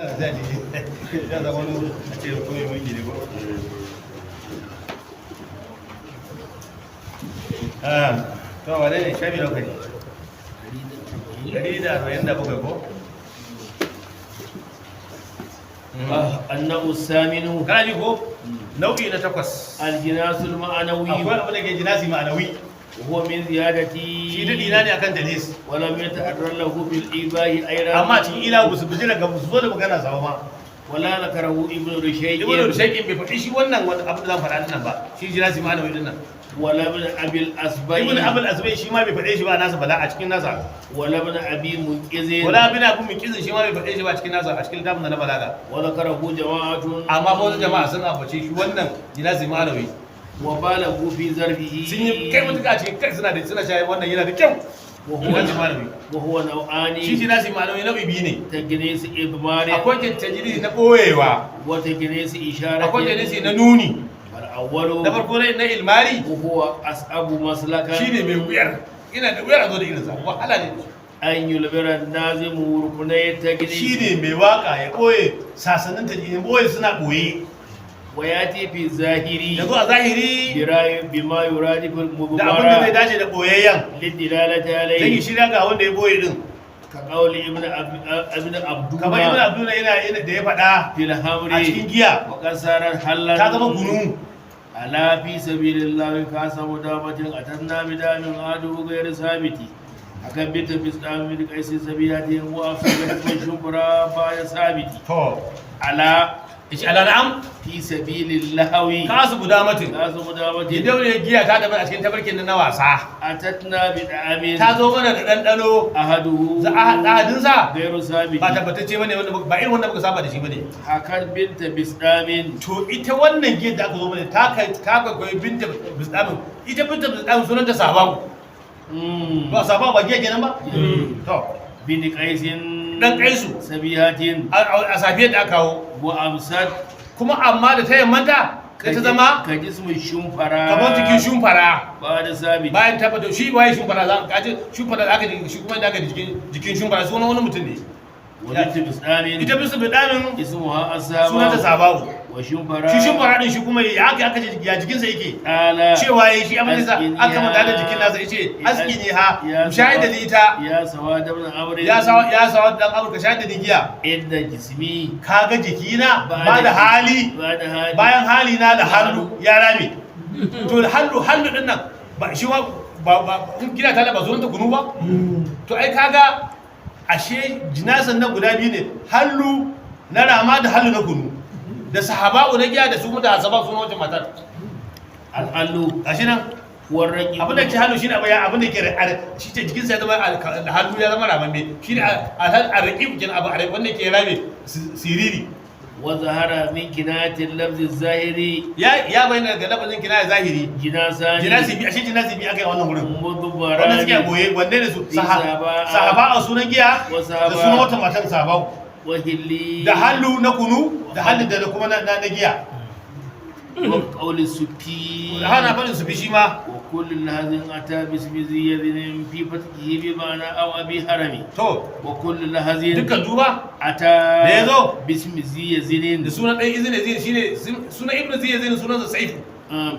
Ya zama wani a ce ko mai mulki ne ko? Ah, to wane ne shafi na kai? 147 ko? النوع الثامن. Kana ji ko? Nau'i na takwas. الجناس المعنوي. Akwai abin da ke jinasi ma'anawi. وهو من زيادتي. Shi daɗi na ne akan jalis. ولم يتعرض له بالإيباه أيضا. Amma cikin ila ba su bijira ga su zo da magana sawa ma. ولا ذكره ابن رشيد. Ibnu Rushaykin bai faɗi shi wannan wani abu da zan faɗa dinnan ba. Shi jinasi ma'anawi dinnan. ولا ابن أبي الأسبي. Ibnu Abul Azbai shi ma bai faɗe shi ba a nasa bala a cikin nasa. ولا ابن أبي منقذ. Wala bin abu mai kizin shi ma bai faɗe shi ba a cikin nasa, a cikin littafin na balaga. وذكره جماعة. Amma fa wasu jama'a sun ambace shi wannan jinasi ma'anawi. وبالغوا في ظرفه. Sun yi kai mutuka a cikin kai suna da suna shayi wannan yana da kyau. وهو Jinasi ma'anawi. وهو نوعان. Shi jinasi ma'anawi nau'i biyu ne. تجنيس إضمار. Akwai tajiri na ɓoyewa. وتجنيس إشارة. Akwai tajiri na nuni. فالأول Na farko na ilmari. وهو أصعب مسلكا. Shi ne mai wuyar, ina da wuyar a zo da irinsa, wahala ne. أن يلبر النازم ركني التجنيس. Shi ne mai waka ya ɓoye sasannin tajiri, ɓoye suna ɓoye. ويأتي في الظاهر Ya zo a zahiri بما يرادف da abin da zai المضمار dace da ɓoyayyen للدلالة dan yi عليه. shirya ga wanda ya ɓoye din. كقول ابن عبدون Kamar Ibn Abdullah yana da ya faɗa في الحمر a cikin giya وقد صارت حلا. ta zama kunu. ألا في سبيل الله كاسم دامة أتتنا بدام عدو غير ثابت أكبت بإسلام من قيس سبيلاتهم وأفسدت من شبرا بعد ثابت. To ألا ishi ala na'am في سبيل اللهو kasu guda matin كاسم دامة gidauniyar giya ta tafi a cikin tabarkin na wasa. أتتنا بدعم Ta zo mana da ɗanɗano أحده ahadinsa غير ثابت. ba tabbatacce bane, wanda ba irin wanda muka saba da shi bane. حكت بنت بسلام. To ita wannan giyar da aka zo mana ta kai ta kwaikwayi Binta Bisdamin. Ita Binta Bisdamin sunanta Sababu. Ba Sababu ba giya kenan ba? To بن قيس dan Kaisu. سبيهات A safiyar da aka kawo وأمست kuma, amma da ta yammanta sai ta zama كجسم الشنفرة kamar jikin shumfara بعد ثابت. bayan tabbata shi waye shumfara za ka ce shumfara da aka ji shi kuma da aka ji jikin shumfara sunan wani mutum ne. وبنت بسلام Ita Binta Bisdamin اسمها sunanta أسامة Sababu. وشنفرة Shi shumfara din shi kuma ya aka ce ya jikinsa yake قال cewa ya shi abin da aka manta da jikin nasa, yace aski ne ha shayar da ni ita. يا سواد بن عمرو. Ya sawa dan Amurka, shayar da ni giya. إن جسمي Kaga jikina ba da hali بعد hali bayan hali na da hannu ya rame. To da hannu hannu din nan ba shi ba in gida ta ba zuwan ta kunu ba. To ai kaga ashe jinasan nan guda biyu ne, hallu na rama da hallu na kunu, da sahaba'u na giya da su da asaba su wancan matar. الحل Gashi nan. هو الرقيق. Abin da ke hannu shine abu ya abin da ke shi ce jikinsa ya zama hannu ya zama ramamme, shine al-raqib kenan, abu wanda ke rame siriri. وظهر من كناية اللفظ الظاهري Ya bayyana daga lafazin kinaya zahiri جناسان. Jinasi bi, ashe jinasi bi aka yi a wannan wurin wanda suke مضمران boye wanne ne su? Sahaba. Sahaba a sunan giya Wa da sahaba. sunan wata matan sahabau وهلي da hallu na kunu da hallu da kuma na giya. وقول السكي. Hana faɗin su fi shi ma. وكل لهذ أتى باسم ذي يزن في فتحه بمعنى أو أبي هرمي. To وكل لهذ dukkan duba أتى da ya zo باسم ذي يزن da sunan ɗan izini zai shine sunan Ibnu zai zai sunansa Saifu.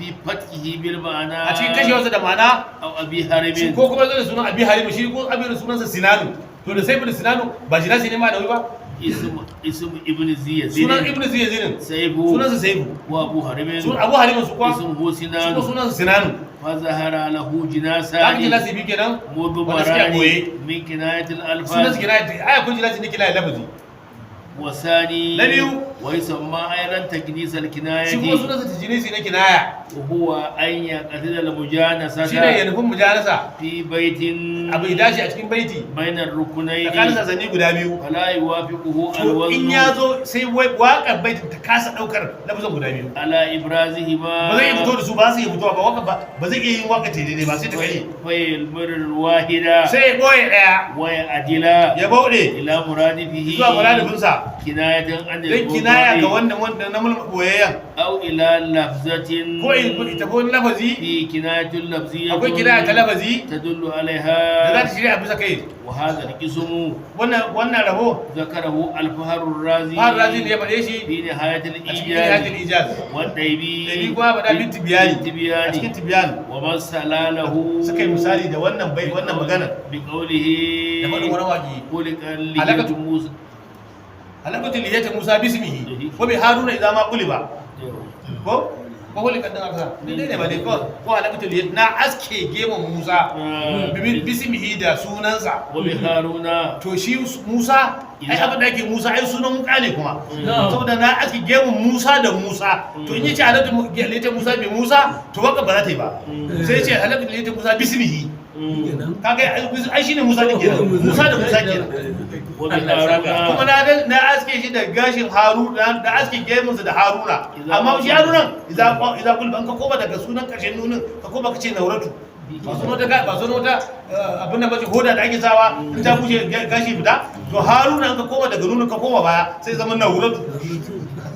في فتحه بالمعنى A cikin kashewarsa da ma'ana أو أبي shi هرم. ko kuma zai da sunan Abi Harim, shi ko Abi sunansa Sinanu. To da Saifu da Sinanu ba jinasi ne ma da wuri ba. اسم ابن ذي Sunan يزن Ibnu zai zai سيف sunansa Saifu. وأبو هرم Sunan Abu Harim su kuwa اسمه su ko سنان. sunansa Sinanu. فظهر له Haka جناسان jinasi bi kenan wanda suke a مضمران boye. من كناية Sunan الألفاظ. su kinaya, ai akwai jinasi ne kinaya lafazi. وثاني Na biyu. ويسمى أيضا تكنيس Shi kuma الكناية. sunansa tijinisi na kinaya. وهو أن يقصد المجانسة Shine ya nufin mujanasa في بيت abu ya dace a cikin baiti بين الركنين tsakanin sasanni guda biyu. فلا يوافقه To in ya الوزن zo sai waƙar baitin ta kasa ɗaukar lafazan guda biyu. على إبرازهما. Ba zai iya fito da su ba, su iya fitowa ba, waƙar ba zai iya yin waƙar ta daidai ba, sai ta kai فيلمر الواحدة sai ya ɓoye ɗaya ويعدل ya bauɗe إلى مرادفه zuwa muradifinsa. كناية عن Dan kinaya ga الموضوع wannan wanda na mulma boyayyan. أو إلى لفظة Ko in tafi wani lafazi. في كناية لفظية Akwai kinaya ta lafazi تدل da za عليها. ta shirya a bisa kai. وهذا القسم Wannan rabo ذكره الفهر الرازي har razi ne ya faɗe shi في نهاية a cikin nihayatul الإيجاز. ijaz. والديبي Dabi kuma faɗa bin tibiyani a cikin بالتبيان. tibiyan. ومثل له Suka yi misali da wannan bai wannan magana بقوله da faɗin wani waƙi. خلق علاقة- لحية موسى. Halakatul liyata Musa bismihi wa bi Haruna idza ma quliba. Ko ko huli kadin aka dai ne ba dai ko ko halakatul liyat na aske gemun Musa bismihi da sunansa. وبهارون. To shi Musa ai abin da ake Musa ai sunan wuka ne kuma. Na'am. Saboda na aske gemun Musa da Musa, to in yace halakatul liyata Musa bi Musa, to waka ba za ta yi ba. Sai yace halakatul liyata Musa bismihi. Kaga ai shine Musa din kenan, Musa da Musa kenan. وبهارون. Kuma na aske shi da gashin Haruna, da aske gemunsa da Haruna. Amma shi Harunan idza kul ban ka koma daga sunan karshen nunin ka koma ka ce Nauratu, ba sunan wata ba sunan wata abin da bace hoda da ake sawa in ta bushe gashi fita. To Haruna in ka koma daga nunin ka koma baya sai zama Nauratu.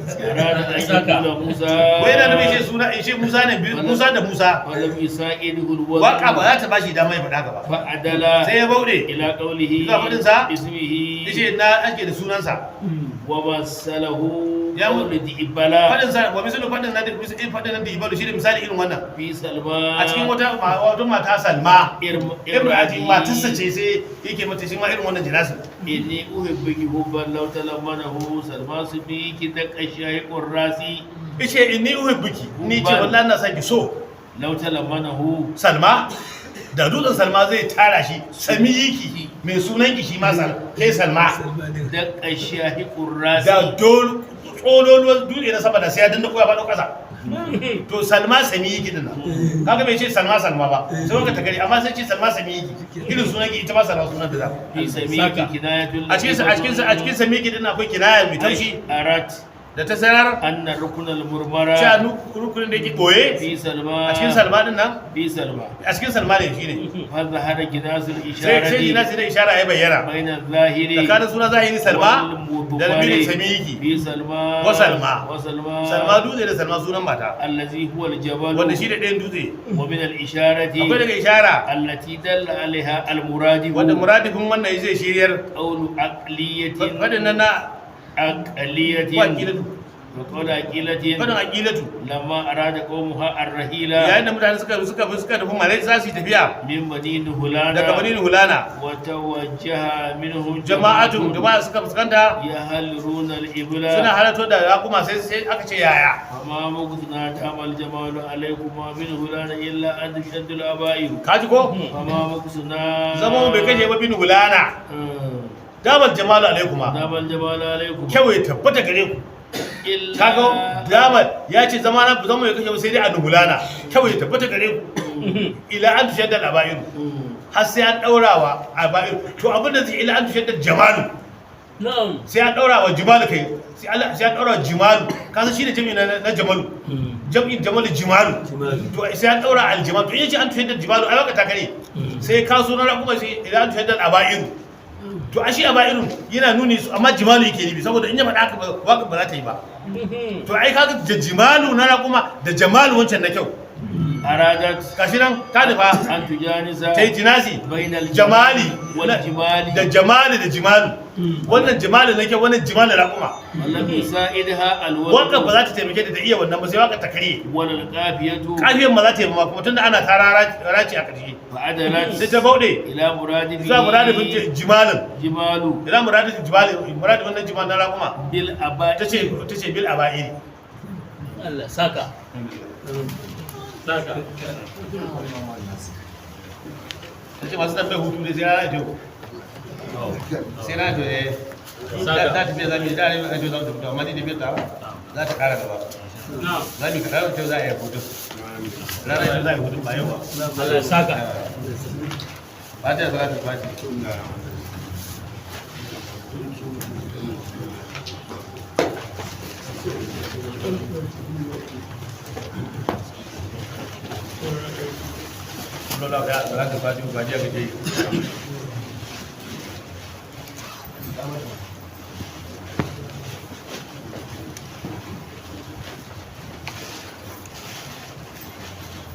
أراد أن يقول موسى. Wai yana nufin shi suna shi Musa ne Musa da Musa. ولم يساعده الوزن. Waka ba za ta bashi dama ya faɗa gaba. فعدل Sai ya bauɗe إلى قوله zuwa faɗinsa. اسمه. Yace na ake da sunansa. ومثله يا قول دئبلا Faɗinsa wa misalu faɗin na da faɗin nan da ibalu shi da misali irin wannan في سلمى. a cikin wata mata Salma imrati امرأتي. Matarsa ce sai yake mata shi ma irin wannan jinasin. إني أحبك حبا لو تلمنه سلمى سميك دق الشاهق الراسي. Yace inni uhibbuki, ni ce wallahi ina son ki so. لو تلمنه. Salma da dutsen Salma zai tara shi samiyiki mai sunan ki shi ma sal kai Salma. دق الشاهق الراسي. Da dol tsololuwar dutse na sama da sai ya danna ko ya faɗo ƙasa. To Salma samiyiki din nan kaga bai ce Salma Salma ba sai wanka ta gari, amma sai ce Salma samiyiki irin sunan ki ita ma Salma sunan da za في سميك كناية. A cikin samiyiki din akwai kinaya mai taushi أردت da ta sanar أن الركن المرمرة cewa rukunin da yake boye في سلمى. a cikin Salma din nan في سلمى. a cikin Salma ne shine فظهر جناس sai الإشارة jinasi da ishara ya bayyana بين الظاهر tsakanin suna zahiri Salma da lamirin samiyiki. في سلمى. وسلمى. وسلمى. Salma dutse da Salma sunan mata. الذي هو الجبل. Wanda shi da ɗayan dutse. ومن الإشارة Akwai daga ishara التي دل عليها المرادف wanda muradifin wannan zai shiryar قول عقلية. faɗin nan na عقلية. ko aqilatu. وقول عقيلة. Faɗin aqilatu. لما أراد قومها الرحيلة Yayin da mutane suka tafi malai za su yi tafiya من مدينة هلانا daga Madina Hulana. وتوجه منهم Jama'atu jama'a suka fuskanta يهلرون الإبل. suna halatto da raƙuma, sai aka ce yaya. فما مكثنا تام الجمال عليكما من هلانا إلا أن تشد الأبائر. Kaji ko فما مكثنا. zama mu bai kashe ba bin Hulana. Damar jamalu alaikuma. دام الجمال عليكم. Kyau ya tabbata gare ku. إلا Kaga damar ya ce zama na zama ya kashe ba sai dai a nuhulana, kyau ya tabbata gare ku ila an tushadda al'abairu har sai an daurawa abairu. To abin da zai ila an tushadda jamalu. Na'am. Sai an daurawa jimalu kai sai Allah sai an daurawa jimalu, ka san shine jami'i na jamalu, jami'in jamalu jimalu. To sai an daura aljimalu. To in yace an tushadda jimalu ai baka takare sai ka so na kuma sai ila an tushadda al'abairu. To ashe abairu yana nuni su amma jimalu yake nufi, saboda in ya faɗa haka waka ba za ta yi ba. To ai kaga da jimalu na raƙuma da jamalu wancan na kyau. أرادت Gashi nan ta nufa أن تجانس ta yi jinasi بين jamali والجمال. da jamali da jimalu, wannan jimalu na kyau, wannan jimalu raƙuma. ولم يساعدها Waka ba الولد za ta taimake ta ta iya wannan ba sai waka ta karye. ولا القافية. Kafiyan ba za ta yi ba kuma tunda ana ta raci a ƙarshe فعدلت sai ta bauɗe إلى مرادفه. zuwa muradifin jimalin. جمال. Ila muradifin jimalin, muradifin nan jimal na raƙuma. بالأباء. Ta ce bil aba'iri. Allah saka. Saka. Ta ce masu tambayar hutu ne sai rana ta yau, sai rana ta yau za ta tafiya za mu yi da ne a za mu tafi, amma ni tafiyar ta za ta kara gaba. Na'am. Za mu yi kaɗa ta za a yi hutu rana ta za a yi hutu ba yau ba. Allah saka. Ba ta za ta fati. Lola ya za ta fati ba jiya kake yi.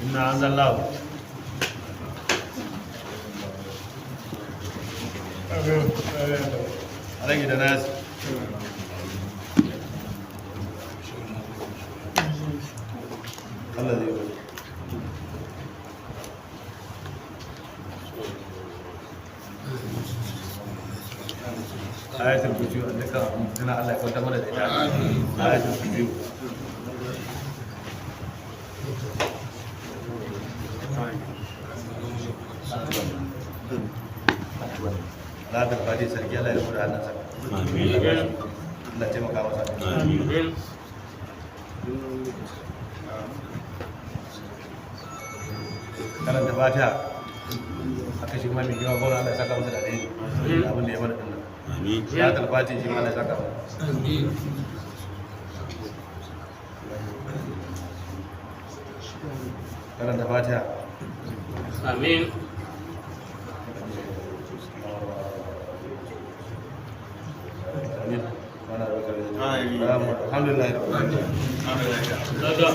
Inna anzalnahu. Alage da nasi. Allah zai bari. Ayatul kursi dukkan tana Allah ya kwantar mana da ita. Ayatul kursi. Latar fadi sarki Allah ya kura hannunsa. Allah ya taimaka masa. Amin. Karanta fatiha. Aka shi ma mai girma gwamna Allah ya saka masa da alheri. Abin da ya mana dinnan. Amin. Latar fati shi ma Allah ya saka masa. Karanta fatiha. Amin. Amin. Alhamdulillah. Saka.